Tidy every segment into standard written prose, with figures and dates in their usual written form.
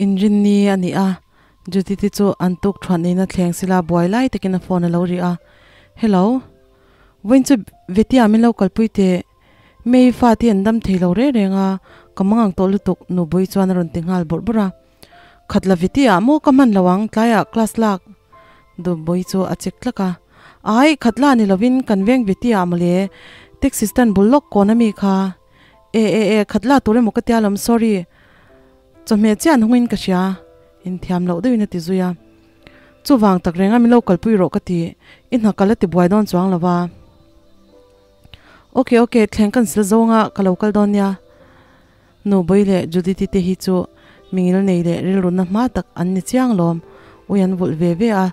Inrinni a ni a, Judith-i chu an tuk thuan eina thleng sila buai lai takin a phone a lo ri a, Hello. Vawiin chu Vetia min lo kalpui teh. May fate an dam thei lo reng reng a, ka mangang tawh lutuk Nubui chuan a rawn ti nghal bawrh bawrh a. Khat la Vetia maw ka hman lo ang tlaiah class lak Nubui chu a chek tlak a. Ai, khat la ni lovin kan veng Vetia mawle, taxi stand bul lawk kawn ami kha. E e e, khat la tur emaw ka tia lawm, sorry. Chawhmeh chiah an hungin ka hria, inthiam loh deuhin a ti zui a. Chuvang tak renga min lo kalpui rawh ka ti, i hna kal a ti buai dawn chuang lo va. Ok ok, thleng kan sil zawnga ka lo kal dawn nia. Nubui leh Judith-i te hi chu mingil nei leh rilruna hma tak an ni chiang lawm, ui an vulh ve ve a,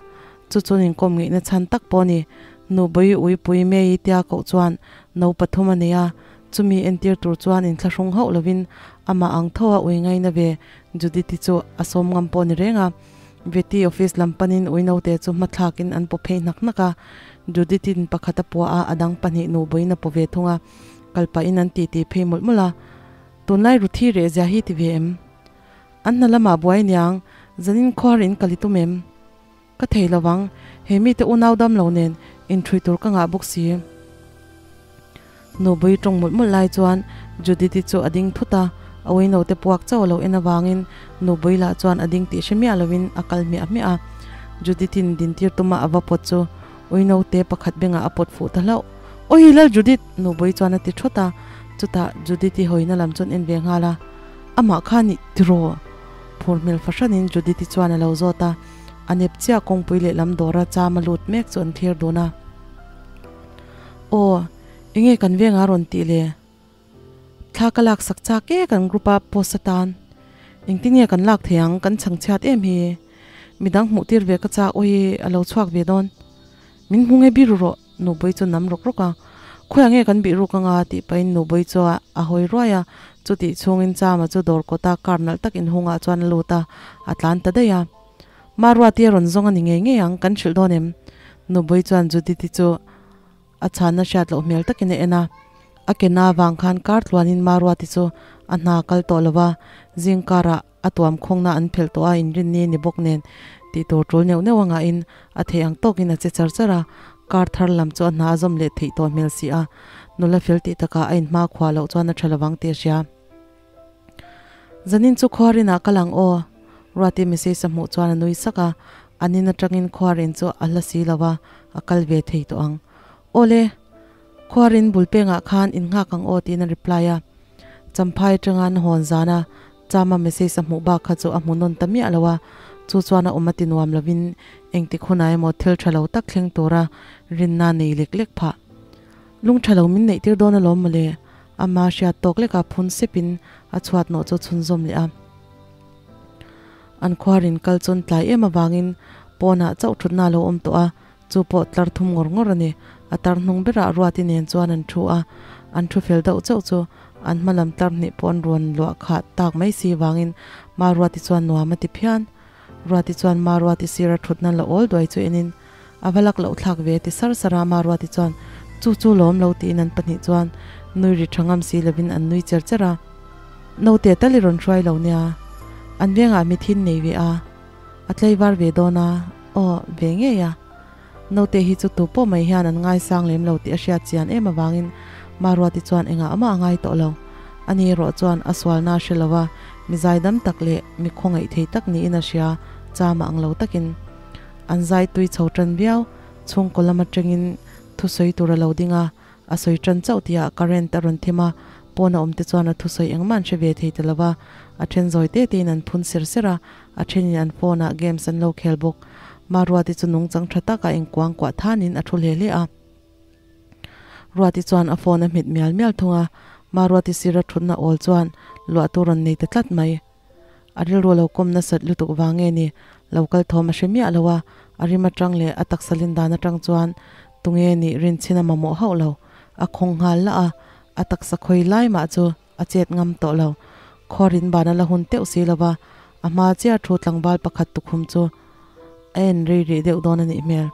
chu chuan inkawm ngeihna chhan tak pawh a ni. Nubui uipui May-i tia koh chuan no pathum a nei a, Chumi entir tur chuan inthlahrung hauh lovin amah ang tho a ui ngaina ve Judith-i chu a sawm ngam pawh ni reng a. Veti office lam panin ui naute chu hmathlakin an paw phei hnak hnak a. Judith-in pakhat a pua a, a dang pahnih nu buin a paw ve thung a. Kal pahin an titi phei mawlh mawlh a. Tunlai Ruthi reh zia hi ti ve em? An hna lamah buai niang, zanin khuar in kal i tum em? Ka thei lo vang, he mite unau dam lo nen inṭhui tur ka ngah bawk si. Nubui ṭawng mawlh mawlh lai chuan Judith-i chu a ding thut a, a uinote puak chauh a lo en avangin Nubui lah chuan a ding tih hre miah lovin a kal hmiah hmiah a. Judith-in dintir tuma a va pawt chu uinote pakhat bengah a pawt fuh ta hlauh. Awi Lal Judith! Nubui chuan a ti ṭhawt a, chutah Judith-i hawina lam chuan en ve nghal a, Amah kha nih tiraw? Phur hmel fahranin Judith-i chuan a lo zawt a. A nep chiah kawngpui lehlam dawra cham a lut mek chu an thlir dun a. Aw, enge kan vengah rawn tih le? Thla ka lak sak chak e kan group a post atan. Engtin nge kan lak thei ang, kan chhang chhiat em hi. Midang hmuh tir ve ka chak awi a lo chhuak ve dawn. Min hmu nge biru rawh, Nubui chu nam rawk rawk a. Khawiah nge kan bih ruk anga tih pahin Nubui chu a hawi ruai a, chutih chhungin Chama chu dawr kawta car nalh tak inhungah chuan a lut a, a tlan ta daih a. Maruati a rawn zawng a ni ngei ngei ang, kan hrilh dawn em? Nubui chuan Judith-i chu a chhanna hriat loh hmel takin a en a. A ke na vang khan kar tluanin Maruati chu a hna kal tawh lo va, zing karah a tuam khawngna an phelh tawh a inrinni ni bawk nen tih tur tul neuh neuh a ngahin a theih ang tawkin a che char char a, kar thar lam chu a hna a zawm leh theih tawh hmel si a, nula fel tih takah a inhma khuah loh chuan a tha lovang tih a hria. Zanin chu khuarinah ka lang aw, Ruati message a hmuh chuan a nui sak a, an in atangin khuarin chu a hla si lo a, a kal ve thei tawh ang. Awle, khuarin bul pengah khan in nghak ang aw tiin a reply a. Champhai atanga an hawn zana Chama message a hmuh bak kha chu a hmu nawn ta miah lo a, chu chuan a awm a ti nuam lovin engtik hunah emaw thil tha lo tak thleng tura rinna nei lek lek phah. Lung tha lo min neih tir dawn alawm mawle, ama hriat tawk lekah phun sepin a chhuat nawh chu chhunzawm leh a. An khuarin kal chuan tlai em avangin pawnah chauh thutna a lo awm tawh a, chu pawh tlar thum ngawr ngawr a ni. A tar hnung berah Ruati nen chuan an thu a, an thu fel deuh chauh chu an hma lam tlar hnih pawh an rawn luah khah tak mai si vangin Ma Ruati chuan nuam a ti phian. Ruati chuan Ma Ruati sira thutna la awl duai chu enin A va lak loh thlak ve ti sar sar a, Maruati chuan chu chu lawm lo tiin an pahnih chuan nui ri tha ngam si lovin an nui cher cher a. Naute tal i rawn hruai lo nia, an vengah mi thin nei ve a, a tlaivar ve dawn a, aw ve ngei a. Naute hi chu tu pawh mai hian an ngaisang lem lo tih a hriat chian em avangin Maruati chuan engah mah a ngai tawh lo. Ani erawh chuan a sualna a hre lo a, mi zaidam tak leh mi khawngaih thei tak niin a hria, chama ang lo takin. An zai tui chho tan viau, chhungkaw lam atangin thusawi tur a lo ding a, a sawi tan chauh tihah current a rawn thim a, pawn a awm te chuan a thusawi engmah an hre ve thei ta lo va, a then zawi te tein an phun ser ser a, a thenin an phone ah games an lo khel bawk. Maruati chu nungchang tha taka engkuang kuah thanin a thu hle hle a. Ruati chuan a phone a hmet mial mial thung a, Maruati sira thutna awl chuan luah tur rawn nei ta tlat mai. A rilru lo kawm nasat lutuk vang nge ni, lo kal thawm a hre miah lo a, a rim atang leh a taksa lin dan atang chuan tunge nih rinchhin a mamawh hauh lo. A khawng nghal lah a, a taksa khawi lai mah chu a chet ngam tawh lo. Khuarin ban a la hun teuh si lo va, a hma chiah thu tlangval pakhat tukhum chu a en rei rih deuh dawn a nih hmel.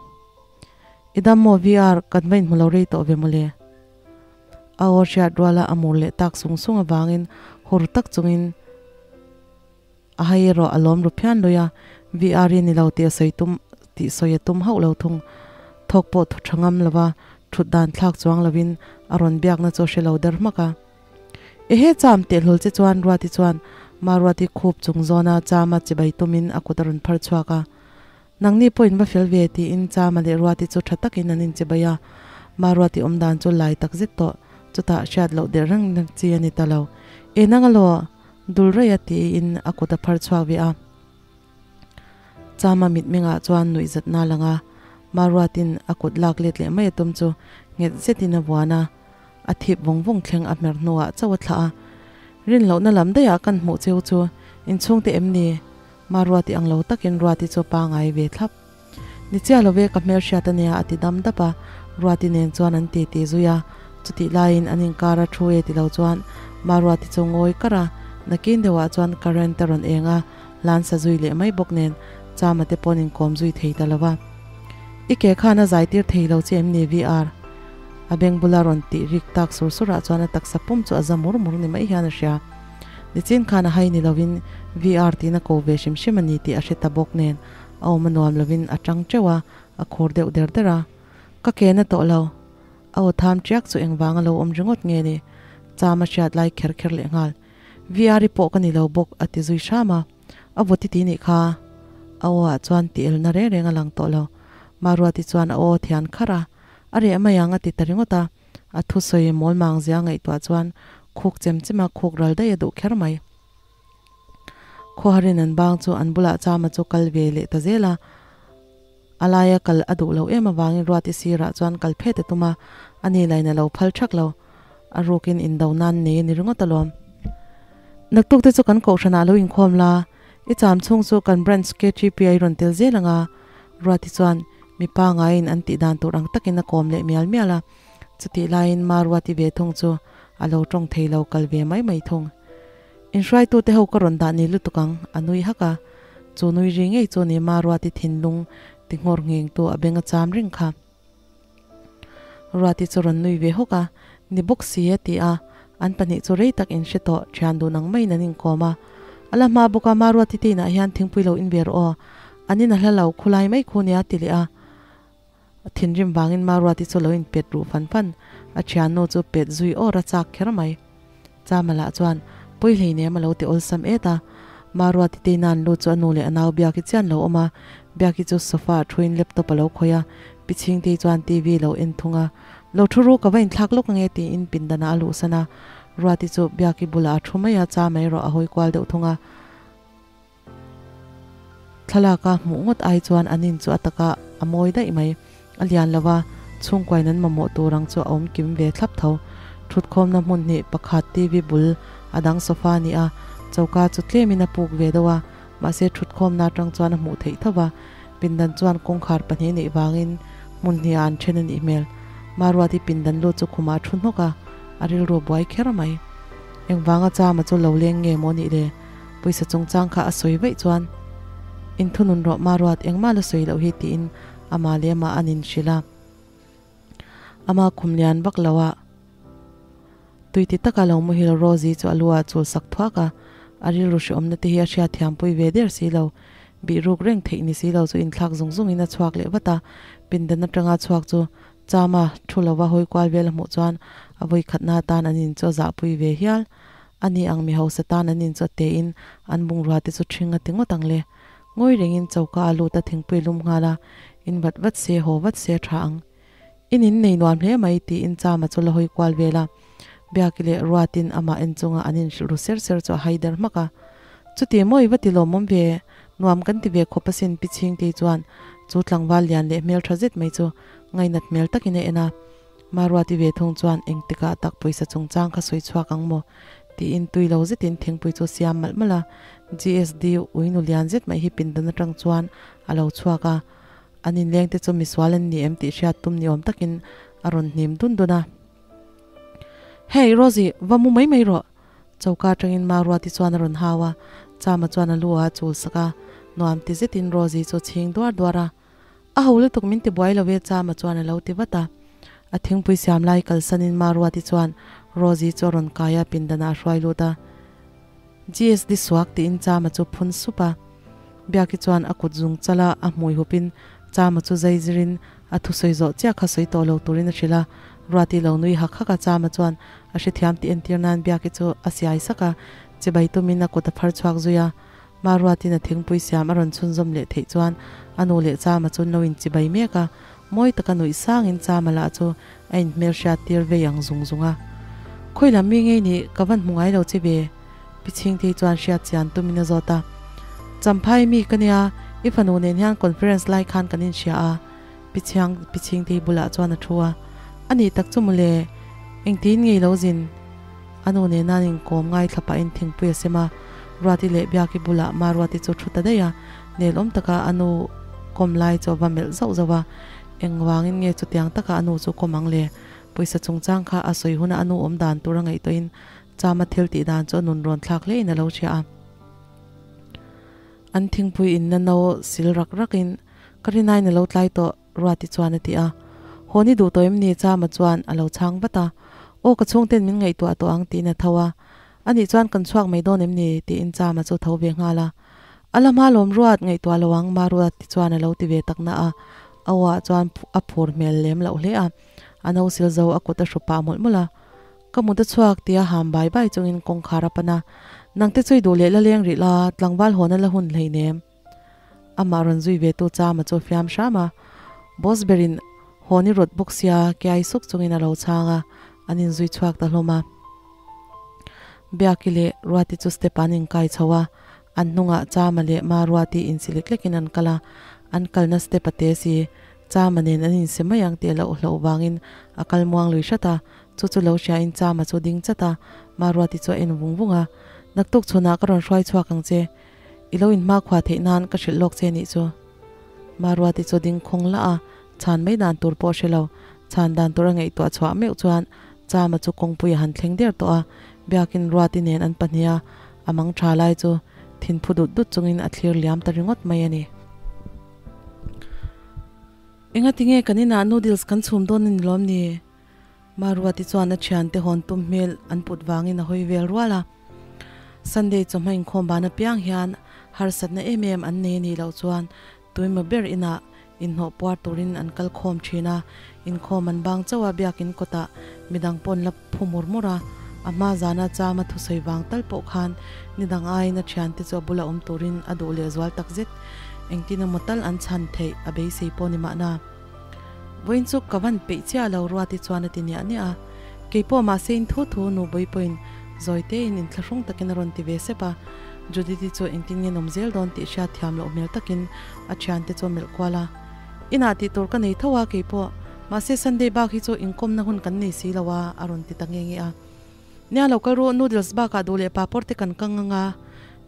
I dam maw VR, kan va inhmu lo rei tawh ve mawle. A aw hriat ruala a mur leh tak sung sung avangin hur tak chungin A hai erawh a lawm ru phian lui a, VR i ni lo tih a sawi tum tih sawi a tum hauh lo thung. Thawk pawh thu tha ngam lova thut dan thlak chuang lovin a rawn biakna chu a hre lo der hmak a. Ehe cham tehlul che chuan Ruati chuan Maruati khup chung zawna chama chibai tumin a kut a rawn phar chhuak a. Nangni pawh in va fel ve tiin Chama leh Ruati chu tha takin an inchibai a. Maruati awm dan chu lai tak zet tawh, chutah hriat loh der reng chi a ni ta lo. E nang alaw, dul raih a tiin a kut a phar chhuak ve a. Chama mitmengah chuan nuihzatna a lang a, Maruatin a kut lak let leh mai a tum chu nghet zetin a vuan a, a thip vawng vawng thleng a hmer hnuah chauh a thlah a. Rinlohna lam daihah kan hmuh cheu chu inchhungte em ni? Maruati ang lo takin Ruati chu pangai ve thlap. Ni chiah lo ve ka hmelhriat a nia a ti dam dap a, Ruati nen chuan an ti ti zui a, chutih laiin an inkar a thu e ti lo chuan Maruati chu ngawi kar a, nakin deuhah chuan current a rawn eng a, hlan sa zui leh mai bawk nen Chama te pawn inkawm zui thei ta lo va. I ke khan a zai tir thei lo che em ni VR? A beng bula rawn tih rik tak sur surah chuan a taksa pum chu a za mur mur ni mai hian a hria. Nichin khan a hai ni lovin VR tiin a ko ve hrim hrim a ni tih a hre ta bawk nen a awm a nuam lovin a tang teuh a, a khur deuh der der a. Ka ke na tawh lo. A aw tham tiak chu engvang a lo awm ringawt nge ni? Cham a hriat lai kher kher leh nghal. VR i pawh ka ni lo bawk a ti zui hram a. A vawt i ti nih kha. A aw ah chuan ti elna reng reng a lang tawh lo. Maruati chuan a aw thian kharh a, a reh mai ang a ti ta ringawt a. A thusawi mawlmang zia ngaihtuah chuan khuk chem chem a khuk ral daih a duh kher mai. Khuaharin an bang chu an bulah Chama chu kal ve leh ta zel a, a laia kal a duh loh em avangin Ruati sirah chuan kal phet a tum a, a ni lain a lo phal thak lo. A rukin indo nan nei a ni ringawt alawm. Naktuk te chu kan kohhranah lo inkhawm la, i cham chhung chu kan branch KTP-a i rawn tel zel ang a, Ruati chuan mipa ngaiin an tih dan tur ang takin a kawm leh mial mial a, chutih laiin Maruati ve thung chu a lo tawng thei lo kal ve mai mai thung. Inhruaitute ho ka rawn dah ni lutuk ang, a nui hak a, chu nui ri ngei chu ni Maruati thinlung ti nghawr nghengtu a beng a cham reng kha. Ruati chu rawn nui ve hawk a, Ni bawk si a ti a, an pahnih chu rei tak inhre tawh, thian dun ang maiin an inkawm a. A la hma bawk a, Maruati te inah hian thingpui lo in ve rawh aw, an in a hla lo, khulai mai khu nia ti leh a. Thinrim vangin Maruati chu lo inpet ruh fan fan, a thiannu chu pet zui awr a chak kher mai. Chama lah chuan, Pawi hleinem a lo ti awlsam et a. Maruati te inan lut chu a nu leh a nau Biaki chian lo awm a, Biaki chu sofa ah thuin laptop a lo khawih a, Pi Chhingtei chuan TV lo en thung a. Lo thu ru ka va inthlak lawk ange tiin pindanah a luhsan a. Ruati chu Biaki bulah a thu mai a, Chama erawh a hawi kual deuh thung a. Thlalak a hmuh ngawt ai chuan an in chu a taka a mawi daih mai. A lian lo a, chhungkuain an mamawh tur ang chu a awm kim ve thlap tho. Thutkhawmna hmun hnih pakhat TV bul a dang sofa a ni a, choka chu tlemin a puk ve deuh a, mahse thutkhawmna atang chuan a hmuh theih tho va. Pindan chuan kawngkhar pahnih neih vangin hmun hniah an then a nih hmel. Maruati pindan lut chu khumah a thu hnawk a, a rilru a buai kher mai. Engvanga Chama chu lo leng nge maw nih le? Pawisa chungchang kha a sawi vaih chuan in thunun rawh Maruat engmah la sawi loh hi tiin amah leh amah an inhrilh a. Ama khum lian vak lo a tui ti taka lo muhil Rosie chu a lu ah chul sak thuak a, a rilru hreawmna te hi a hriat thiampui ve der si lo. Bih ruk reng theih ni si lo chu inthlak zung zung in a chhuak leh vat a, pindan atanga chhuak chu Chama thu lova hawi kual vel a hmuh chuan a vawi khatna atan an inchaw zahpui ve hial. A ni ang mi hausa tan an inchaw tein an bungrua te chu ṭhing a ti ngawt ang le. Ngawi rengin choka a lut a thingpui lum nghal a, in vat vat se haw vat se a ṭha ang. In in nei nuam hle mai tiin Chama chu la hawi kual vel a. Biaki leh Ruatin amah en chunga an inhrilh ru ser ser chu a hai der hmak a. Chuti mawi va ti lawmawm ve, nuam kan ti ve khawp asin Pi Chhingtei chuan chu tlangval lian leh hmelṭha zet mai chu ngainat hmel takin a en a. Maruati ve thung chuan engtikah tak pawisa chungchang kha sawi chhuak ang maw? tiin tui lo zetin thingpui chu siam malh malh a. GSD uinu lian zet mai hi pindan atang chuan a lo chhuak a, an inleng te chu misual an ni em tih hriat tum ni awm takin a rawn hnim dun dun a. Hey Rosie, va mu mai mai rawh! Choka atangin Maruati chuan a rawn hau a, Chama chuan a lu ah a chul sak a, nuam ti zetin Rosie chu chhing duar duar a. A ho lutuk min ti buai lo e Chama chuan a lo ti vat a. A thingpui siam lai kalsanin Maruati chuan Rosie chu a rawn kai a, pindanah a hruai lut a. GSD suak tiin Chama chu phun sup a. Biaki chuan a kut zung chala a hmui hupin Chama chu zai zirin a thusawi zawh chiah kha sawi tawh lo turin a hrilh a. Ruati lo nui hak hak a Chama chuan a hrethiam tih entir nan Biaki chu a siai sak a, chibai tumin a kut a phar chhuak zui a. Ma Ruatin a thingpui siam a rawn chhunzawm leh theih chuan a nu leh Chama chu an lo inchibai mek a, mawi taka nuih sangin Chama lah chu a inhmelhriat tir vei ang zung zung a. Khawi lam mi ngei nih ka van hmu ngai lo che ve? Pi Chhingtei chuan hriat chian tumin a zawt a. Champhai mi ka nia, i fanu nen hian conference lai khan kan inhria a, Pi Chhiang Pi Chhingtei bulah chuan a thu a. A nih tak chu mawle, engtiin ngei lo zin? A nu nena an inkawm ngaithla pahin thingpui a sem a, Ruati leh Biaki bulah Maruati chu thu ta daih a, nelawm taka a nu kawm lai chu a va melh zauh zauh a, engvangin nge chutiang taka a nu chu kawm ang le? Pawisa chungchang kha a sawi huna a nu awm dan tur a ngaihtuahin Chama thil tih dan chu a nun rawn thlak hlein a lo hria a. An thingpui inna no sil rak rakin ka rinain a lo tlai tawh. Ruati chuan a ti a. Haw ni duh tawh em ni? Chama chuan a lo chhang vat a. Aw ka chhungten min ngaihtuah tawh ang tiin a tho a. Anih chuan kan chhuak mai dawn em ni? tiin Chama chu tho ve nghal a. A la hma lawm Ruat ngaihtuah lo ang ma Ruati chuan a lo ti ve tak na a. A aw ah chuan a phur hmel lem loh hle a. A no sil zo a kut a hru pah mawlh mawlh a. Ka mut a chhuak tia ham bai bai chungin kawngkhar a pan a. Nangte chu i duh leh la leng rih la, tlangval hawn a la hun hleinem. Amah rawn zui ve tu Chama chu fiam hram a, boss berin hawn i rawt bawk sia kiai suk chungin a lo chhang a, an inzui chhuak ta hlawm a. Biaki leh Ruati chu step an inkai chho a, an hnungah Chama leh Ma Ruati insi lek lekin an kal a, an kalna step a te si, Chama nen an insi mai ang tih a loh hlauh vangin a kal muang lui hrat a, chu chu lo hriain Chama chu ding chat a, Ma Ruati chu a en vung vung a, Naktuk chhunah ka rawn hruai chhuak ang che. I lo inhmakhua theih nan ka hrilh lawk che nih chu. Maruati chu ding khawng lah a, chhan mai dan tur pawh hre lo. Chhan dan tur a ngaihtuah chhuah meuh chuan Chama chu kawngpui a han thleng der tawh a, Biakin Ruati nen an pahnih a, a mang tha lai chu thinphu dut dut chungin a thlir liam ta ringawt mai a ni. Engati nge kan inah noodles kan chhum dawn a ni lawm ni? Maruati chuan a thiante hawn tum hmel an put vangin a hawi vel rual a. Sunday chawhma inkhawm ban apiang hian harsatna em em an nei anih loh chuan tuimaw ber inah inhnawh puar turin an kal khawm thin a. Inkhawm an bang chauh a, biakin kawtah midang pawh an la phu mur mur a. A hma zana chama thusawi vang tal pawh khan nidang aiin a thiante chu a bula awm turin a duh lehzual takzet. Engtin emaw tal an chhan theih a beisei pawh ni mahna. Vawiin chu ka van peih chiah lo Ruati chuan a ti niah niah a, keipawh mahse in thu thu nu bawi pawhin zawi tein inthlahrung takin a rawn ti ve sep a, Judith-i chu engtin nge nawm zel dawn tih hriat thiam loh hmel takin a thiante chu a melh kual a, Inah tih tur ka nei tho a keipawh, mahse Sunday bak hi chu inkawmna hun kan nei si lo a a rawn ti ta nge nge a. Nia lo kal ru, noodles bakah duh leh papawr te kan kang ang a,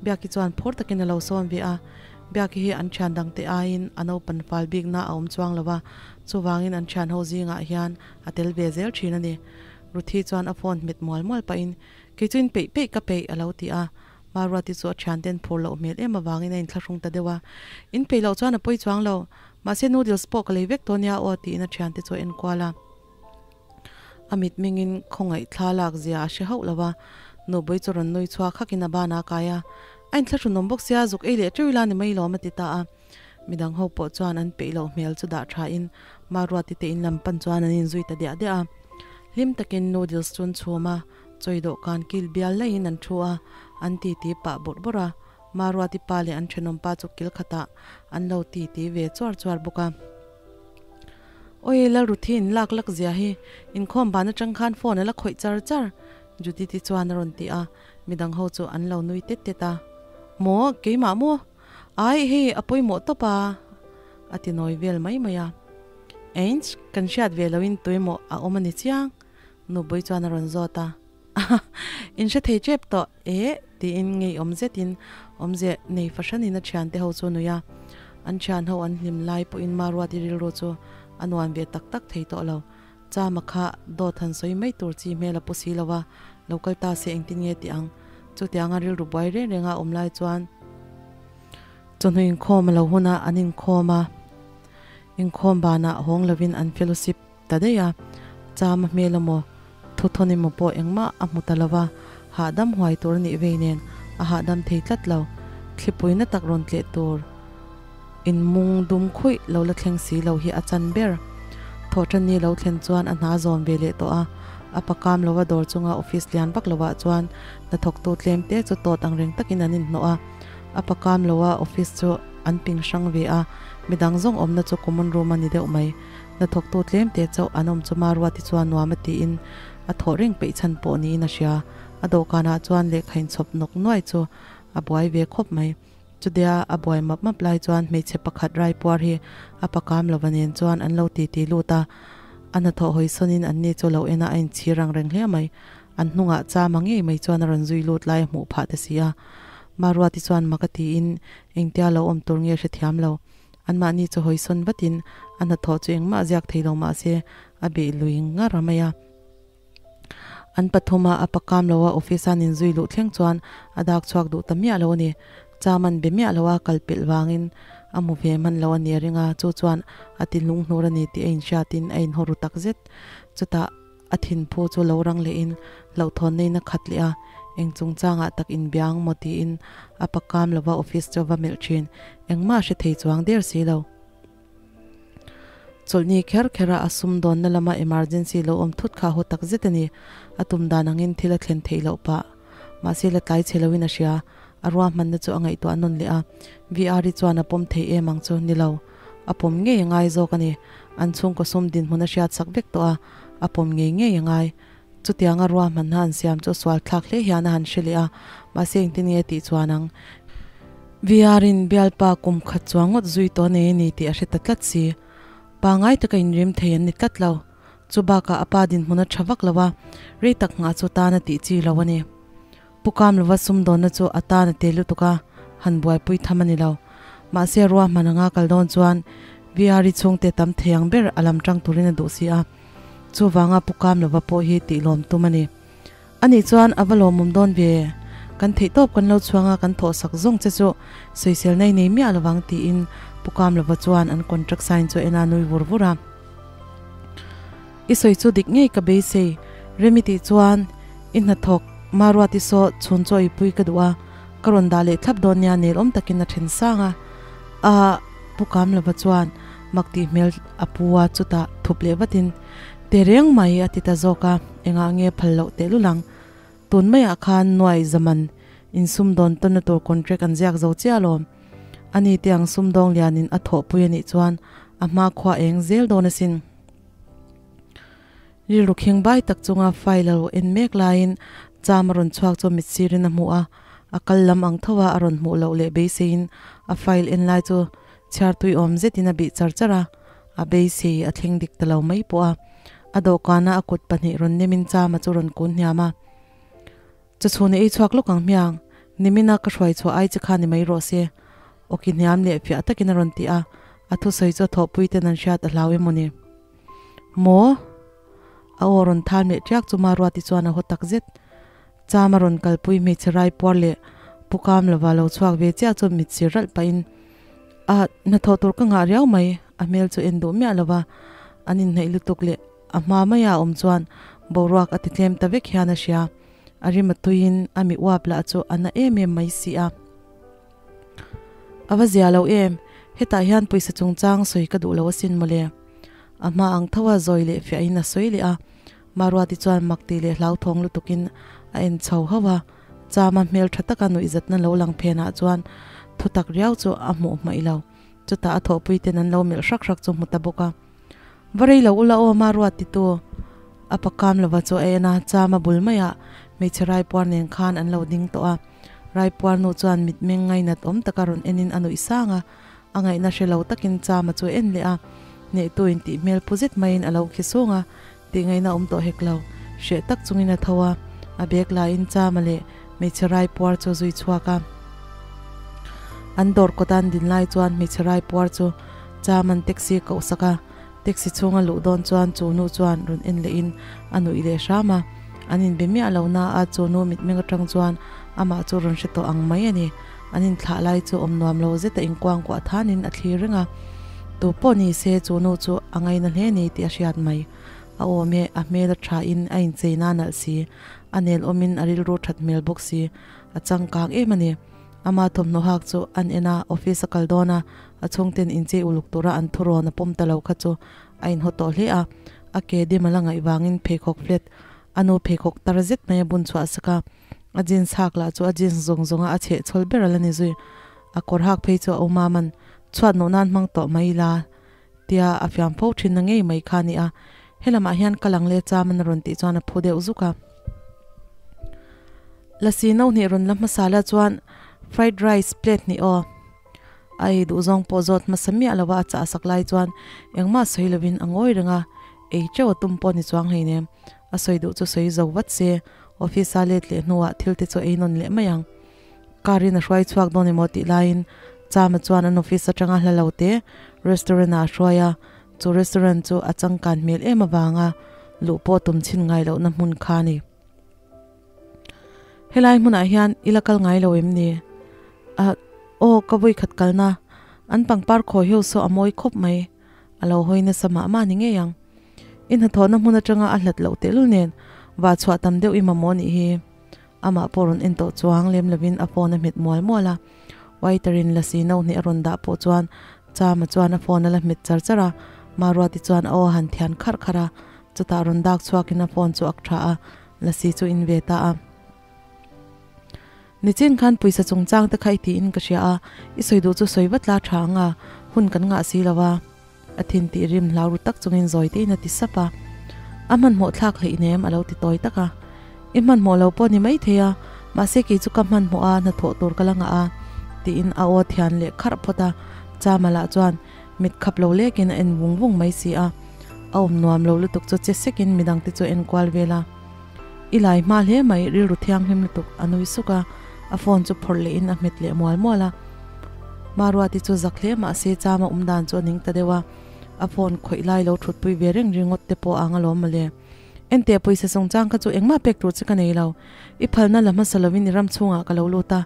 Biaki chuan phur takin a lo sawn ve a. Biaki hi an thian dangte aiin a naupan fal bikna a awm chuang lo a, chuvangin an thian ho zingah hian a tel ve zel thin a ni. Ruthi chuan a phone hmet mual mual pahin, Kei chu in peih peih ka peih a lo ti a. Maruati chu a thianten phur loh hmel em avangin a inthlahrung ta deuh a. In peih loh chuan a pawi chuang lo, mahse noodles pawh ka lei vek tawh nia aw tiin a thiante chu a enkual a. A mitmingin khawngaih thla lak zia a hre hauh lo a, Nubui chu rawn nui chhuak hakin a ban a kai a, A inthlahrunawm bawk sia, zuk ei leh teuh ila ni mai lawm a ti ta a. Midang ho pawh chuan an peih loh hmel chu dah thain Maruati te in lam pan chuan an inzui ta diah diah a. Hlim takin noodles chu an chhum a, chawi dawhkan kil bial laiin an thu a, an titi pah bawrh bawrh a. Maruati pa leh an thenawm pa chu kil khatah an lo titi ve chuar chuar bawk a. Awi Lalruthi in lak lak zia hi inkhawm ban atang khan phone a la khawih char char Judith-i chuan a rawn ti a, midang ho chu an lo nui tet tet a. Maw keimah maw? Ai hei a pawimawh tawp a a ti nawi vel mai mai a. Einch kan hriat ve loin tuemaw a awm a ni chiang Nubui chuan a rawn zawt a. In hre thei tep tawh e tiin ngeiawm zetin awmze nei fahranin a thiante ho chu nui a. An thian ho an hlim lai pawhin Maruati rilru chu a nuam ve tak tak thei tawh lo. Chama kha dawt han sawi mai tur chi hmel a pu si lo a, lo kal ta se engtin nge tih ang? Chutianga rilru buai reng renga awm lai chuan chawhnu inkhawm a lo hun a, an inkhawm a, inkhawm banah hawng lovin an fellowship Ta daih a, cham a hmel emaw, thuthawn emaw pawh engmah a hmu ta lo va, hahdam huai tur a nih vei nen a hahdam thei tlat lo. Thlipui na tak rawn tleh tur in mung dum khuih lo la thleng si lo hi a chan ber. Thawhṭanni lo thlen chuan a hna zawm ve leh tawh a, a pakam lova dawr chunga office lian vak lovah chuan hnathawktu tlem te chu tawt ang reng takin an inhnawh a. A pakam loa office chu an ping hrang ve a, midang zawng awmna chu common room a ni deuh mai. Hnathawktu tlem te chauh an awm chu Maruati chuan nuam a tiin a thawh reng peih chhan pawh niin a hria. A dawhkanah chuan lehkha inchhawp nawk nuai chu a buai ve khawp mai. Chutia a buai map map lai chuan hmeichhe pakhat raipuar hi a pakam lova nen chuan an lo titi lut a, a hnathawh hawi sawnin an ni chu lo en a, a inchhir ang reng hle mai. An hnungah chama ngei mai chuan a rawn zui lut lai a hmuh phah ta si a. Maruati chuan mak a tiin engtia lo awm tur nge hrethiam lo. Anmahni chu hawi sawn vatin a hnathawh chu engmah ziak thei lo mah se a beh lui ngar a mai a. An pathuma a pakam lo a office a nin zui luh thleng chuan a dak chhuak duh ta miah lo a ni. Cham an be miah lo a kal pelh vangin a hmu ve hman lo a ni a ring a, chu chuan a ti lunghnur a ni tih a inhriatin a inhaw ru tak zet. Chutah a thinphu chu lo rang lehin hlauhthawnna in a khat leh a, eng chungchangah tak inbia ang maw tiin a pakam lova office chu a va melh thin, engmah a hre thei chuang der si lo. Chawlhni kher kher a a sumdawnna lama emergency lo awm thut kha haw tak zet a ni. A tum dan angin thil a thlen theih loh pah. Mahse la tlai chhe loin a hria. A ruahmanna chu a ngaihtuah nawn leh a. VR-i chuan a pawm thei em ang chu ni lo. A pawm ngei a ngai zawk a ni. An chhungkaw sum dinhmun a hriat sak vek tawh a, a pawm ngei ngei a ngai. Chutianga ruahmanna an siam chu sual thlak hle hian a han hre leh a, mahse engtin nge tih chuan ang? VR-in bialpa kum khat chuang ngawt zui tawh nei a ni tih a hre ta tlat si. Pangai taka inrim thei an ni tlat lo. Chu bakah a pa dinhmun a tha vak lo a, rei tak nghah chu tan a tih chi lo a ni. Pu Kamlova sumdawnna chu a tan a tel lutuk a, han buaipui tham a ni lo. Mahse ruahman anga kal dawn chuan VR-i chhungte tam thei ang ber a lam tang turin a duh si a. Chuvanga Pu Kamlova pawh hi tih lawm tum a ni. Anih chuan a va lawmawm dawn ve. Kan theih tawp kan lo chhuang a, kan thawh sak zawng che chu sawisel nei nei miah lovang tiin Pu Kamlova chuan an contract sign chu en a nui vur vur a. I sawi chu dik ngei ka beisei. Remi tih chuan i hnathawk Maruati saw chhun chaw i pui ka duh a, ka rawn dah leh thlap dawn nia nel awm takin a then sang a. A Pu Kamlova chuan mak tih hmel a pu a, chutah thup leh vatin Te reng mai a ti ta zawk a, engah nge phal loh tehlul ang. Tun maiah khan nuai zaman insumdawn tawnna tur contract an ziak zo chiah alawm. Ani te ang sumdawng lianin a thawhpui anih chuan a hma khua eng zel dawn asin. Rilru khing bai tak chunga file a lo en mek laiin cham a rawn chhuak chu mit sirin a hmu a, a kal lam ang tho a a rawn hmuh loh leh beiseiin a file en lai chu chhiar tui awm zetin a bih char char a, a beisei a thleng dik ta lo mai pawh a. A dawhkana a kut pahnih rawn nemin chama chu rawn kun hniam a. Chawchhun i ei chhuak lawk ang hmiang, nimina ka hruai chhuah ai che kha ni mai rawh se. Awki hniam leh fiah takin a rawn ti a, a thusawi chu a thawhpui ten an hriat a hlau emaw ni. Maw? A aw rawn thal meh ṭiak chu Maruati chuan a haw tak zet. Cham a rawn kalpui hmeichhe raipuar leh Pu Kamlova lo chhuak ve chiah chu mit sir ralh pahin, A, hnathawh tur ka ngah riau mai, a hmel chu en duh miah lova an inhnaih lutuk leh a hma maia a awm chuan boruak a ti tlem ta vek hian a hria. A rim a tuiin a mi uap lah chu a na em em mai si a. A va zia lo em, hetah hian pawisa chungchang sawi ka duh lo asin mawle. A hma ang tho a zawi leh fiahin a sawi leh a, Maruati chuan mak tih leh hlauthawng lutukin a en chho hauh a, Chama hmel tha taka nuihzatna lo lang phenah chuan thutak riau chu a hmuh hmaih lo. Chutah a thawhpui ten an lo melh hrak hrak chu hmu ta bawk a. Va rei lo ula aw Maruati tu a pakam lova chu a en a, Chama bul maiah hmeichhe raipuar nen khan an lo ding tawh a. Raipuar nu chuan mitmeng ngainat awm taka rawn enin a nuih sang a, a ngaihna hre lo takin Chama chu a en leh a, hnehtu in tih hmel pu zet maiin a lo khi sung a, tih ngaihna awm tawh hek lo, hreh tak chungin a tho a, a bag laiin Chama leh hmeichhe raipuar chu a zui chhuak a. An dawr kawta an din lai chuan hmeichhe raipuar chu Chama'n taxi a koh sak a, Taxi chhunga luh dawn chuan chu nu chuan rawn en lehin a nuih leh hram a, an inbe miah lo na a, chu nu mitmeng atang chuan amah chu rawn hre tawh ang mai a ni. An inthlah lai chu awm nuam lo zeta inkuangkuah thanin a thlir reng a, tu pawh ni se chu nu chu a ngaina hle ni tih a hriat mai. A awm e, a hmel a thain a inchei na nalh si. A nel awmin a rilru that hmel bawk si, a changkang em a ni. Ama thawmhnaw hak chu an en a, office a kal dawn a, a chhungten inchei uluk tura an thurawn a pawm ta lo kha chu a inhaw tawh hle a. A ke dim a la ngaih vangin pheikhawk flat a nu pheikhawk tar zet mai a bun chhuah sak a, a jeans hak lah chu a jeans zawng zawnga a chheh chhawl ber a la ni zui. A kawr hak phei chu a awm a man chhuat nawh nan hmang tawh mai ila tia a fiam fo thin na ngei mai kha a ni a, helamah hian ka lang leh cham an rawn tih chuan a phu deuh zuk a. Lasi no hnih rawn la hmasa la chuan fried rice plate hnih aw a ei duh zawng pawh zawt hmasa miah lova a chah sak lai chuan engmah sawi lovin a ngawi reng a, ei teuh a tum pawh ni chuang hleinem a sawi duh chu sawi zo vat se office a let leh hnuah thil te chu ei nawn leh mai ang. Car in a hruai chhuak dawn emaw tih laiin Chama chuan an office atanga hla lo te restaurant ah a hruai a, chu restaurant chu a changkan hmel em avanga luh pawh tum chhin ngai lohna hmun kha a ni. Helai hmunah hian i la kal ngai lo em ni? A, aw ka vawi khat kalna, an pangpar khawi ho saw a mawi khawp mai, a lo hawi nasa mah mah ni ngei ang. I hnathawhna hmun atanga a hlat loh tehlul nen vah chhuah tam deuh i mamawh nih hi. Amah pawh rawn en tawh chuang lem lovin a phone a hmet mual mual a. Waiter in lasi no hnih a rawn dah pawh chuan Chama chuan a phone a la hmet char char a. Maruati chuan a aw a han thian kharh kharh a. Chutah rawn dak chhuakin a phone chu ak tha a, lasi chu in ve ta a. Nichin khan pawisa chungchang te kha i tiin ka hria a, i sawi duh chu sawi vat la tha ang a, hun kan ngah si lo a. A thin tih rim hlau ru tak chungin zawi tein a ti sap a. A hmanhmawh thlak hleih nem a lo ti tawi tak a. I hmanhmawh lo pawh ni maithei a, mahse kei chu ka hmanhmawh a, hnathawh tur ka la ngah a, tiin a aw thian leh kharh phawt a. Chama lah chuan mit khap lo lekin a en vung vung mai si a. A awm nuam lo lutuk chu che sekin midangte chu en kual vel a. I lai hma hle mai, rilru thianghlim lutuk a nui suk a, a phone chu phawrh lehin a hmet leh mual mual a. Maruati chu zak hle mah se chama awm dan chu a ning ta deuh a, a phone khawih lai lo thutpui ve reng ringawt te pawh a ang alawm mawle. Enteh pawisa chungchang kha chu engmah pek tur che ka nei lo. I phalna la hmasa lovin i ram chhungah ka lo lut a,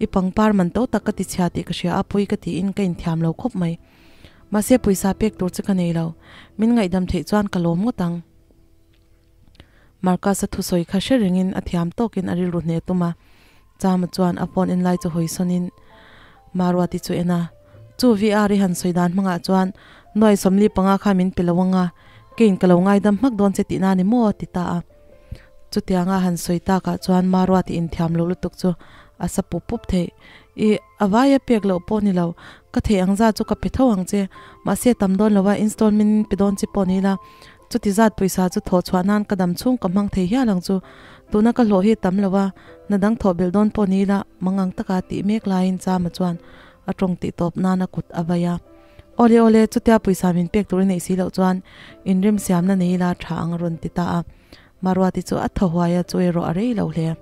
i pangpar man to tak ka ti chhia tih ka hria a, pawi ka tiin ka inthiam lo khawp mai. Mahse pawisa pek tur che ka nei lo. Min ngaihdam theih chuan ka lawm ngawt ang. Marcus-a thusawi kha hre rengin a thiam tawkin a rilru hneh tum a, Chama chuan a phone en lai chu hawi sawnin Maruati chu en a, Chu VR i han sawi dan hmangah chuan nuai 45 kha min pe lo ang a, keiin ka lo ngaidam hmak dawn che tihna a ni maw? a ti ta a. Chutianga han sawi takah chuan Maruati inthiam lo lutuk chu a sa pup pup theih. I a vaia pek loh pawh ni lo, ka theih ang zat chu ka pe tho ang che, mahse tam dawn lo a, installment in pe dawn che pawh ni ila, Chuti zat pawisa chu thawh chhuah nan ka dam chhung ka hmang thei hial ang chu. Tuna ka hlawh hi tam lo a, hna dang thawh belh dawn pawh ni ila mangang taka tih mek laiin Chama chuan a tawng tih tawp nan a kut a vai a. Awle awle, chutia pawisa min pek tur i neih si loh chuan inremsiamna nei ila tha ang a rawn ti ta a. Maruati chu a thaw huai a, chu erawh a rei lo hle.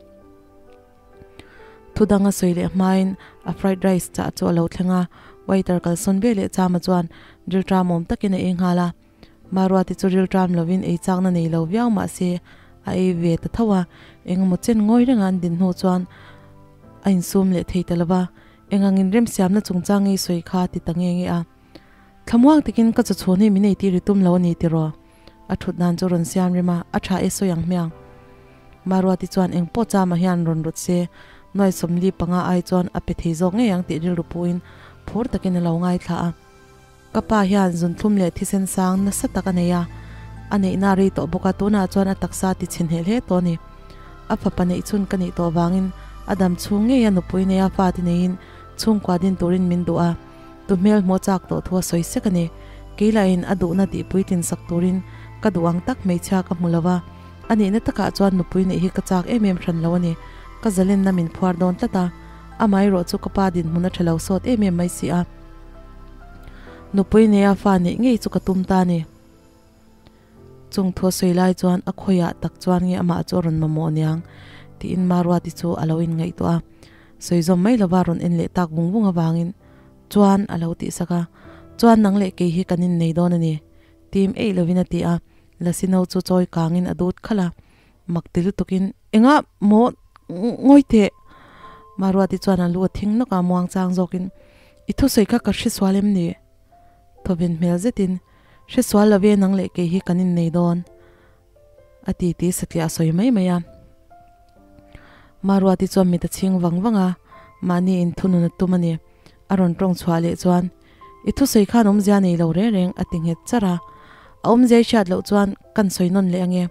Thudang a sawi leh hmain a fried rice chah chu a lo thleng a, waiter kalsawn ve leh Chama chuan rilṭam awm takin a ei nghal a. Maruati chu rilṭam lovin ei chakna nei lo viau mah se a ei ve ta tho a, engemaw chen ngawi renga an din hnu chuan a insum leh thei ta lo va, engangin remsiamna chungchang ngei sawi kha ti ta nge nge a. Thlamuang takin ka chawchhun hi min eitir i tum lo a ni tiraw? A thut dan chu rawn siam rem a, a tha e sawi ang hmiang. Maruati chuan engpawh chama hian rawn rawt se, nuai 45 ai chuan a pe thei zawk ngei ang tih rilru puin phur takin a lo ngaithla a. Ka pa hian zunthlum leh thisen sang nasa tak a nei a, a neihna a rei tawh bawk a, tunah chuan a taksa ti chhe hneh hle tawh a ni. A fapa neih chhun ka nih tawh vangin a dam chhung ngei a nupui nei a fate neiin chhungkua din turin min duh a, tu hmel hmuh a chak tawh thu a sawi sek a ni. Kei lahin a duhna tih puitlin sak turin ka duh ang tak hmeichhia ka hmu lo va, a nihna takah chuan nupui neih hi ka chak em em hran lo a ni. Ka zalenna min phuar dawn tlat a, amaherawh chu ka pa dinhmun a tha lo sawt em em mai si a. Nupui neia fa neih ngei chu ka tum ta a ni. Chung thu a sawi lai chuan a khawiah tak chuan nge amah chu a rawn mamawh aniang tiin Maruati chu a lo inngaihtuah a. Sawi zawm mai lova rawn en leh tak vung vung avangin chuan a lo tihsak a, Chuan nang leh kei hi kan innei dawn a ni, tim eih lovin a ti a. Lasino chu chawi kangin a dut khalh a, mak ti lutukin, Engah maw ngawi teh? Maruati chuan a lu a thing nawk a, muang chang zawkin, I thusawi kha ka hre sual em ni? Thawven hmel zetin, Hre sual lo ve nang leh kei hi kan innei dawn, a ti ti satliah a sawi mai mai a. Maruati chuan mit a chhing vang vang a, mahni inthunun a tum a ni. A rawn tawng chhuah leh chuan, I thusawi khan awmzia nei lo reng reng a ti nghet charh a. A awmzia i hriat loh chuan kan sawi nawn leh ange.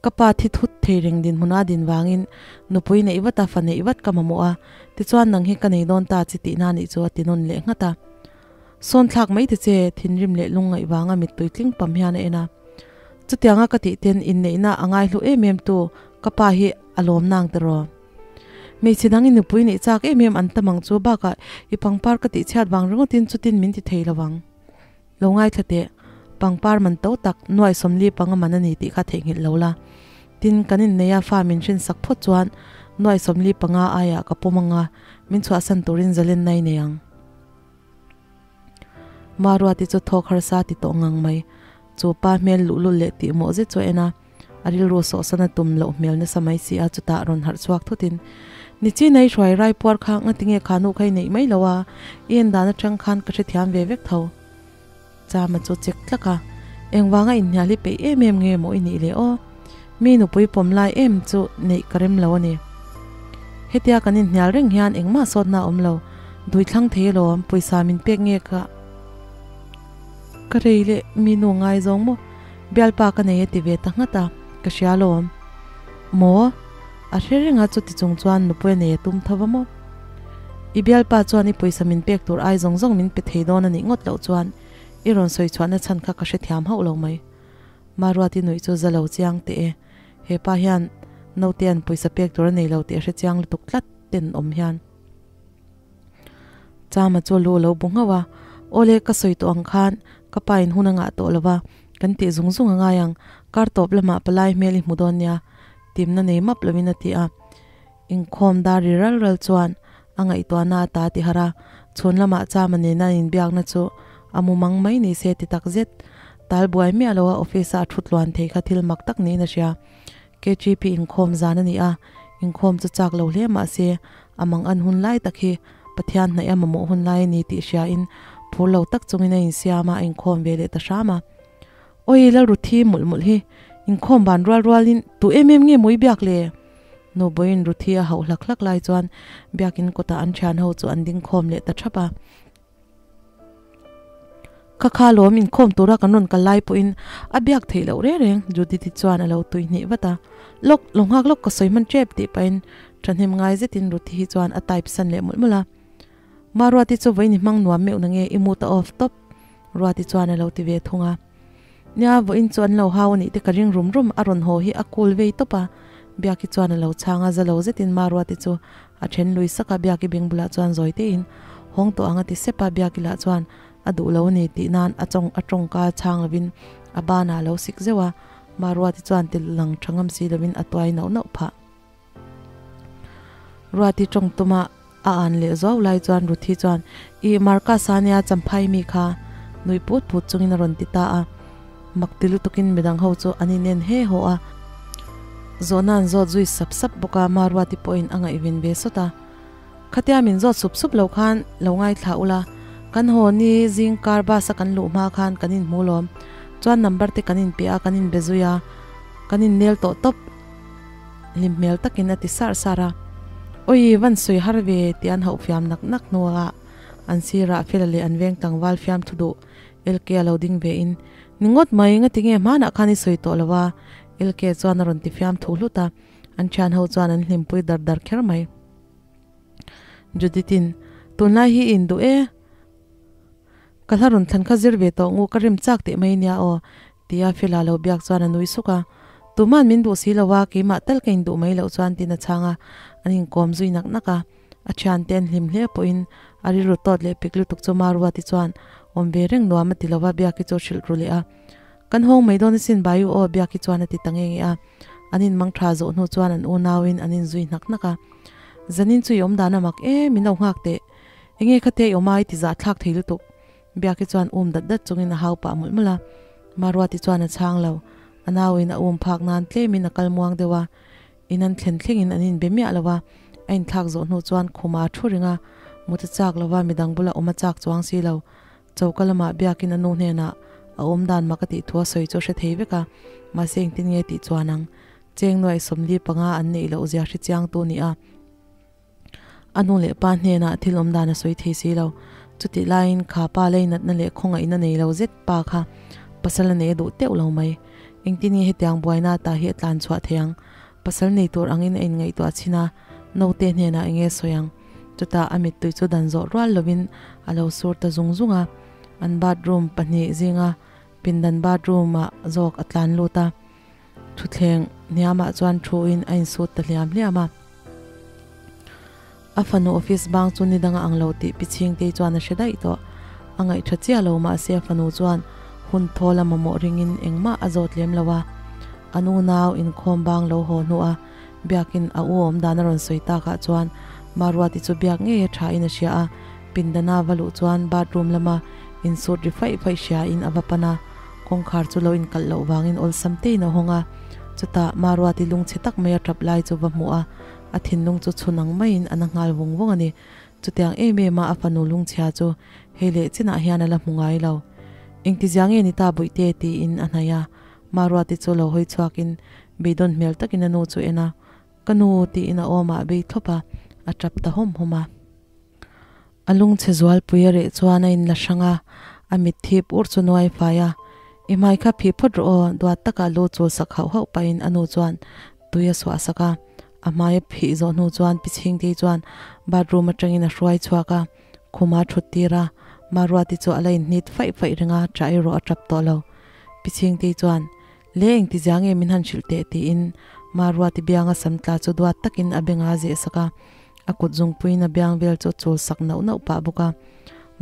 Ka pa thi thut thei reng dinhmuna din vangin nupui neih vat a, fa neih vat ka mamawh a, tichuan nang hi ka nei dawn ta chi tihna nih chu a ti nawn leh nghat a. Sawn thlak mai te che, thinrim leh lungngaih vanga mittui tling pam hian a en a. Chutianga ka tih ten inneihna a ngaihlu em em tu ka pa hi a lawm nang tiraw? Hmeichhe dang i nupui neih chak em em an tam ang chu bakah i pangpar ka tih chhiat vang ringawtin chutin min ti thei lo ang. Lo ngaithla teh, pangpar man to tak nuai 45 man a ni tih kha theihnghilh lo la. Tin, kan inneih a fa min hrinsak phawt chuan nuai 45 aiah ka pawm ang a, min chhuahsan turin zalenna i nei ang. Maruati chu thawk harsa ti tawh ngang mai. Chu pa hmel luhlul leh tihmawh zet chu a en a, a rilru sawhsan a tum loh hmel nasa mai si a, chutah rawn harh chhuak thutin, Nichi nei hruai rai puar kha ngatinge kha nu kha i neih mai lo a, i en dan atang khan ka hrethiam ve vek tho. Chama chu chek tlak a, engvanga inhnial hi peih em em nge maw i nih le aw? Mi nupui pawm lai em chu neih ka rem lo a ni. Hetia kan inhnial reng hian engmah sawtna a awm lo, dui thlang thei alawm, pawisa min pek nge ka ka rei leh mi nu ngai zawng maw? Bialpa ka nei a ti ve ta nghat a, ka hria alawm. Maw? A hre reng a, chuti chung chuan nupui a nei a tum tho va maw? I bialpa chuan i pawisa min pek tur ai zawng zawng min pe thei dawn a nih ngawt loh chuan i rawn sawi chhuahna chhan kha ka hrethiam hauh lo mai. Maruati nuih chu za lo chiang teh e. He pa hian naute an pawisa pek tur a nei lo tih a hre chiang lutuk tlat ten awm hian. Chama chu lu a lo bu nghauh a, Awle ka sawi tawh ang khan ka pa in hun a ngah tawh lo va, kan tih zung zung a ngai ang, kar tawp lamah palai hmel i hmu dawn nia, timna nei map lovin a ti a. Inkhawm dar ri ral ral chuan a ngaihtuahna a ta ti harh a, chhun lamah Chama nena an inbiakna chu a mu mang mai ni se ti tak zet. Tal buai miah loa office a a thu tluan thei kha thil mak tak niin a hria. KGP inkhawm zan a ni a, inkhawm chu chak lo hle mah se a mang an hun lai tak hi Pathian hnaih a mamawh hun lai a ni tih hriain phur lo tak chungin a insiam a, a inkhawm ve leh ta hram a. Awi Lalruthi mawlh mawlh hi inkhawm ban rual rualin tu em em nge maw i biak le? Nubawiin Ruthi a hauh hlak hlak lai chuan biakin kawtah an thian ho chu an ding khawm leh ta thap a. Kha kha lawm inkhawm tura kan rawn kal lai pawhin a biak theih loh reng reng Judith-i chuan a lo tui hnih vat a. Lawk, lo nghak lawk ka sawi hman tep tih pahin thahnem ngai zetin Ruthi hi chuan a type san leh mawlh mawlh a. Maruati chu vawiin i hmang nuam meuh na nge i mood a off tawp Ruati chuan a lo ti ve thung a. Nia, vawiin chu an lo hau a nih te ka ring rum rum, a rawn haw hi a cool vei tawp a. Biaki chuan a lo chhang a, za lo zetin Maruati chu a then lui sak a, Biaki beng bulah chuan zawi tein hawng tawh ang a ti sep a, Biaki lah chuan a duh lo a ni tih nan a chawng a tawngka chhang lovin a banah a lo sik zeuh a, Maruati chuan ti lang tha ngam si lovin a tuai nauh nauh phah. Ruati tawng tuma a an leh zuau lai chuan Ruthi chuan, Ih, Marcus a nia Champhai mi kha nui put put chungin a rawn ti ta a. Mak ti lutukin midang ho chu an inen he haw a. Zawhna an zawt zui sap sap bawk a, Maruati pawhin a ngaihven ve sawt a. Khatia min zawt sup sup lo khan lo ngaithla ula, kan haw ni zing car bus a kan luh hma khan kan inhmu lawm. Chuan number te kan inpe a, kan inbe zui a, kan innel tawh tawp. Hlim hmel takin a ti sar sar a, Awi, van sawi har ve tih an hauh fiam nak nak hnuah an sirah Fela leh an veng tlangval fiam thu duh LK a lo ding ve in, Ni ngawt mai, ngatinge hmanah khan i sawi tawh lo a? LK chuan a rawn ti fiam thu hlut a, an thian ho chuan an hlimpui dar dar kher mai. Judith-in, Tunlai hi i induh e, ka hla rawn thlan kha zir ve tawh ngu, ka rem chak teh mai nia aw, Tia Fela lo biak chuan a nui suk a, Tuman min duh si lo a, keimah tal ka induh mai loh chuan tiin a chhang a, an inkawm zui nak nak a. A thiante an hlim hle pawhin a rilru tawt leh pik lutuk chu Maruati chuan awm ve reng nuam a ti lo va, Biaki chu a hrilh ru leh a. Kan hawng mai dawn asin Baiu aw Biaki chuan a ti ta nge nge a. An inmang tha zawh hnu chuan an unauin an inzui hnak hnak a. Zanin chu i awm dan a mak e, min lo nghak teh. Enge khatia i awm a i ti zahthlak thei lutuk. Biaki chuan um dat dat chungin a hau pah mawlh mawlh a, Maruati chuan a chhang lo. A nauin a um phak nan tlemin a kal muang deuh a, in an thlen thlengin an inbe miah lo a, a inthlak zawh hnu chuan khuma a thu reng a, mut a chak lo va, midang bula awm a chak chuang si lo. Choka lamah Biakin a nu hnenah a awm dan mak a tih thu a sawi chu a hre thei vek a, mahse engtin nge tih chuan ang? Cheng nuai 45 an neih loh zia hre chiang tu ni a. A nu leh pa hnenah thil awm dan a sawi thei si lo. Chutih laiin kha pa leinatna leh khawngaihna nei lo zet pa kha pasal a nei a duh teuh lo mai. Engtin nge hetiang buaina ta hi a tlan chhuah thei ang? Pasal nei tur angin a inngaihtuah chhin a, naute hnenah eng nge sawi ang? Chutah a mittui chu dan zawh rual lovin a lo sur ta zung zung a. An bathroom pahnih zinga pindan bathroom ah zawk a tlan lut a. Thutthleng hniamah chuan thuin a insut ta hliam hliam a. A fanu office bang chu ni danga ang lo tih Pi Chhingtei chuan a hre daih tawh. A ngaih tha chiah lo mahse a fanu chuan hun thawl a mamawh ringin engmah a zawt lem lo a. An unau inkhawm bang lo haw hnuah biakin a u awm dan a rawn sawi takah chuan Maruati chu biak ngei a tha in a hria a. Pindana va luh chuan bathroom lama insut ri faih faih hria in a va pan a. Kawngkhar chu lo inkalh loh vangin awlsam tein a hawng a, chutah Maruati lungchhe tak mai a tap lai chu va hmuh a, a thinlung chu chhun ang maiin a na nghal vung vung a ni. Chutiang em em a a fanu lungchhia chu hei leh chinah hian a la hmu ngai lo. Engtizia nge ni ta Buihte? tiin a hnaih a, Maruati chu lo hawi chhuakin beidawn hmel takin a nu chu en a, Ka nu tiin a awmah bei thlawp a, a tap ta hawm hawm a. A lungchhe zualpui a reh chuan a inla hrang a, a mit thip ur chu nuai fai a, I hmai kha phih phawt rawh aw, duat taka lu chul sak hauh hauh pahin a nu chuan tui a suah sak a. A hmai a phih zawh hnu chuan Pi Chhingtei chuan bathroom atangin a hruai chhuak a, khum a thut tir a, Maruati chu a la inhnit faih faih reng a, ṭah erawh a ṭap tawh lo. Pi Chhingtei chuan, Le engtizia nge min han hrilh teh tiin Maruati bianga sam tla chu duat takin a benga a zeh sak a. A kut zungpuiin a biang vel chu a chul sak nauh nauh pah bawk a.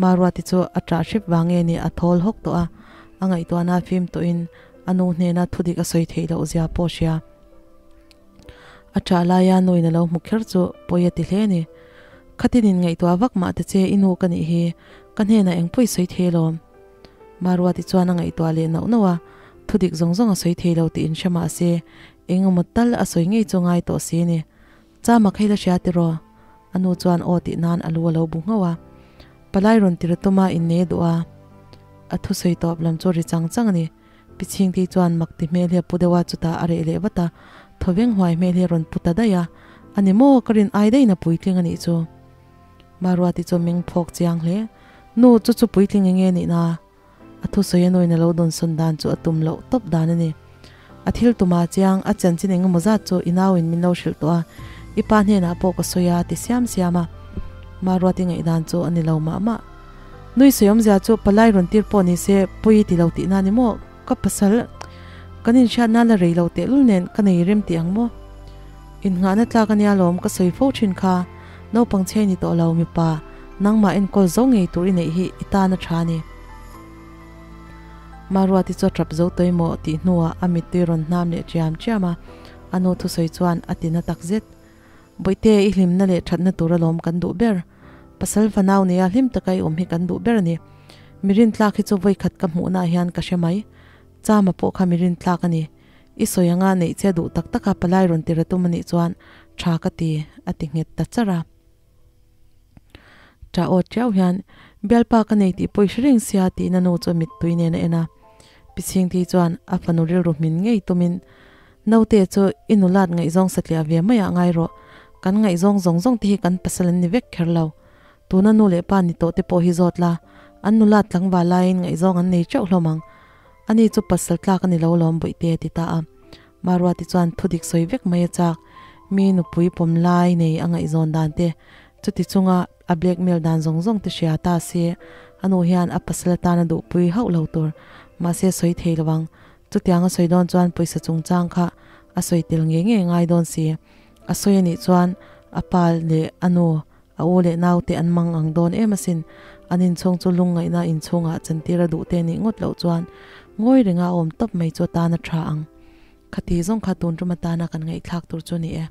Maruati chu a ṭah hrep vang nge ni a thawl hawk tawh a, a ngaihtuahna a fim tawhin a nu hnena thudik a sawi theih loh zia pawh a hria. A ṭah laia nuin a lo hmu kher chu pawi a ti hle a ni. Khatin in ngaihtuah vak mah ta che i nu ka nih hi, ka hnenah eng pawi sawi thei alawm. Maruati chuan a ngaihtuah leh nauh nauh a, thudik zawng zawng a sawi thei lo tih in hre mah se, eng emaw tal a sawi ngei chu ngai tawh si a ni. Chama kha i la hria tiraw? A nu chuan aw tih nan a lu a lo bu nghauh a. Palai rawn ti ru tuma innei a duh a. A thusawi tawp lam chu ri chang chang a ni. Pi Chhingtei chuan mak ti hmel hi a pu deuh a, chutah a reh leh vat a. Thawveng huai hmel hi a rawn pu ta daih a. A ni maw? Ka rin ai daihin a puitling a nih chu. Maruati chu meng phawk chiang hle. Nu, chu chu puitling enge nih na? A thusawi a nuin a lo dawnsawn dan chu a tum loh tawp dan a ni. A thil tuma chiang, a chanchin eng emaw zat chu i nauin min lo hrilh tawh a, i pa hnenah pawh ka sawi a, ti siam siam a. Maruati ngaihdan chu a ni lo mah mah. Nui sawi awmzia chu palai rawn tir pawh ni se pawi ti lo tihna a ni maw? Ka pasal kan inhriatna la rei lo tehlul nen ka nei rem tih ang maw? Innghahna tlak a nia lawm ka sawi fo thin kha, naupang chhe ni tawh lo mipa nangmah enkawl zo ngei tur i neih hi i tan a tha a ni. Maruati chu a tap zo tawi maw tih hnuah a mittui rawn hnam leh chiam chiam a, a nu thusawi chuan a ti na tak zet. Bawihte i hlimna leh thatna tur alawm kan duh ber. Pasal fanau neia hlim taka i awm hi kan duh ber a ni. Mi rintlak hi chu vawikhat ka hmuhnaah hian ka hre mai. Chama pawh kha mi rintlak a ni. I sawi anga neih che duh tak taka palai rawn ti ratum a nih chuan tha ka ti, a ti nghet ta char a. Tah aw tiau hian, Bialpa ka nei tih pawh i hre reng sia tiin a nu chu mittui nen a en a. Pi Chhingtei chuan a fanu rilru hmin ngei tumin, Naute chu i nulat ngaihzawng satliah ve maiah ngai rawh. Kan ngaihzawng zawng zawng te hi kan pasal an ni vek kher lo. Tuna nu leh pa ni tawh te pawh hi zawt la, an nulat tlangval laiin ngaihzawng an nei teuh hlawm ang. Ani chu pasal tlak a ni lo lawm Bawihte a ti ta a. Maruati chuan thudik sawi vek mai a chak. Mi nupui pawm lai nei a ngaihzawn dan te, chuti chunga a blackmail dan zawng zawng te hria ta se, a nu hian a pasal atana duhpui hauh lo tur. Mahse sawi thei lo ang. Chutiang a sawi dawn chuan pawisa chungchang kha a sawi tel ngei ngei ngai dawn si. A sawi a nih chuan a pa leh a nu, a u leh naute an mang ang dawn em asin. An inchhung chu lungngaihna inchhungah chantir a duh te nih ngawt loh chuan ngawi renga a awm tawp mai chu a tan a tha ang. Khati zawng kha tun tum atana kan ngaihthlak tur chu ni e.